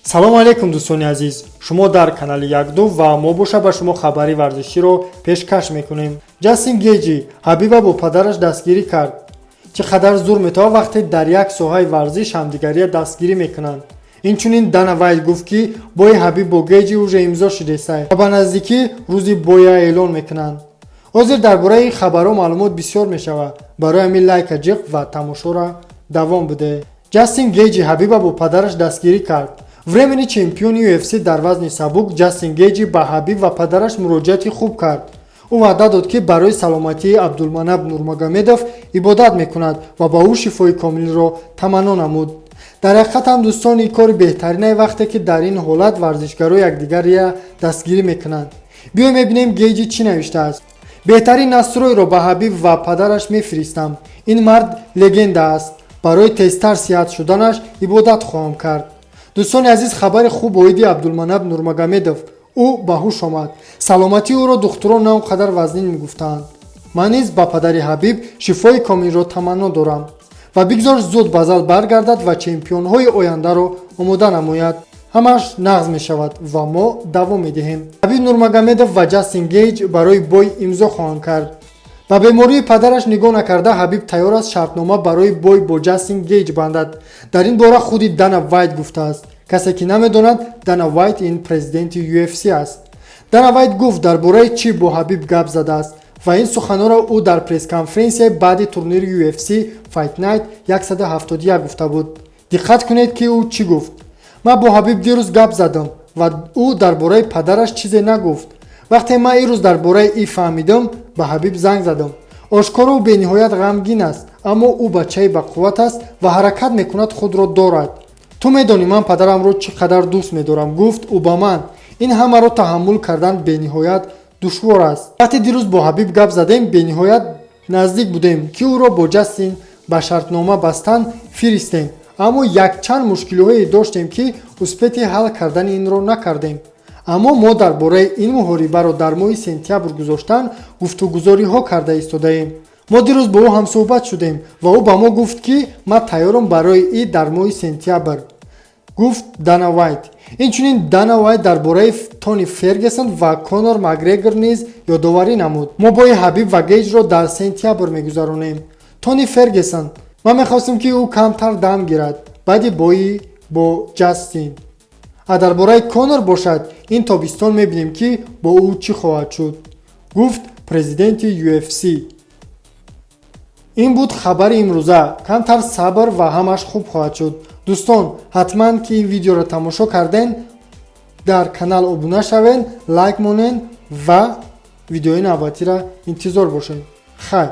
Салому алейкум, дӯстони азиз! Шумо дар канали Якду ва мо боша ба шумо хабари варзиширо пешкаш мекунем. Ҷастин Гейҷи Ҳабиба бо падараш дастгирӣ кард. Чӣ қадар зур метавад, вақте дар як соҳаи варзиш ҳамдигария дастгирӣ мекунанд. Инчунин Дана Вайт гуфт, ки бои Ҳабиб бо Гейҷи уже имзо шудесай ва ба наздикӣ рӯзи боя эълон мекунанд. Ҳозир дар бораи ин хабарҳо маълумот бисёр мешавад. Барои ҳамин лайка ҷиқ ва тамошоро давом бидеҳ. Ҷастин Гейҷи Ҳабиба бо падараш дастгирӣ кард. Временный чемпиони UFC дар вазни сабук Ҷастин Гейҷи ба Ҳабиб ва падараш муроҷиати хуб кард. Ӯ ваъда дод, ки барои саломатии Абдулманаб Нурмагомедов ибодат мекунад ва ба ӯ шифои комилро таманно намуд. Дар ҳақиқат ҳам, дӯстон, ин кори беҳтаринае, вақте ки дар ин ҳолат варзишгаро якдигария дастгирӣ мекунанд. Биё мебинем, Гейҷи чӣ навиштааст. «Беҳтарин настрой ро ба Ҳабиб ва падараш мефиристам. Ин мард легенда аст. Барои тезтар сиҳат шуданаш ибодат хоҳам кард». Дӯстони азиз, хабари хуб оиди Абдулманаб Нурмагомедов: ӯ ба ҳуш омад. Саломатии ӯро духтурон на он қадар вазнин мегуфтанд. Ман низ ба падари Ҳабиб шифои комилро таманно дорам ва бигзор зуд ба зал баргардад ва чемпионҳои ояндаро омода намояд. Ҳамаш нағз мешавад ва мо давом медиҳем. Ҳабиб Нурмагомедов ва Ҷастин Гейҷ барои бой имзо хоҳанд кард. Ба бемории падараш нигоҳ накарда, Ҳабиб тайёр аст шартнома барои бой бо Ҷастин Гейҷ бандад. Дар ин бора худи Дана Вайт гуфтааст. Касе ки намедонад, Дана Вайт ин президенти UFC аст. Дана Вайт гуфт, дар бораи чӣ бо Ҳабиб гап задааст ва ин суханҳоро ӯ дар пресс-конференсияи баъди турнири UFC Fight Night 171 гуфта буд. Диққат кунед, ки ӯ чӣ гуфт: «Ман бо Ҳабиб дирӯз гап задам ва ӯ дар бораи падараш чизе нагуфт. Вақте ман ирӯз дар бораи ин фаҳмидам, ба Ҳабиб занг задам. Ошкоро ӯ бениҳоят ғамгин аст, аммо ӯ бачаи бақувват аст ва ҳаракат мекунад худро дорад. Ту медонӣ, ман падарамро чӣ қадар дӯст медорам, гуфт ӯ ба ман. Ин ҳамаро таҳаммул кардан бениҳоят душвор аст. Вақте дирӯз бо Ҳабиб гап задем, бениҳоят наздик будем, ки ӯро бо Ҷастин ба шартнома бастан фиристем, аммо якчанд мушкилиҳое доштем, ки успеть и ҳал кардани инро накардем. Аммо мо дар бораи ин муҳорибаро дар моҳи сентябр гузоштан гуфтугузориҳо карда истодаем. Мо дирӯз бо ӯ ҳамсӯҳбат шудем ва ӯ ба мо гуфт, ки ман тайёрам барои ин дар моҳи сентябр», гуфт Дана Вайт. Инчунин Дана Вайт дар бораи Тони Фергюсон ва Конор Макгрегор низ ёдоварӣ намуд. «Мо бои Ҳабиб ва Гейҷро дар сентябр мегузаронем. Тони Фергюсон, ман мехостем, ки ӯ камтар дам гирад баъди бои бо Ҷастин. А дар бораи Конор бошад, ин тобистон мебинем, ки бо ӯ чӣ хоҳад шуд», гуфт президенти UFC. Ин буд хабари имрӯза. Камтар сабр ва ҳамаш хуб хоҳад шуд. Дӯстон, ҳатман ки ин видеоро тамошо карден, дар канал обуна шавен, лайк монен ва видеои навбатиро интизор бошед. Хайр.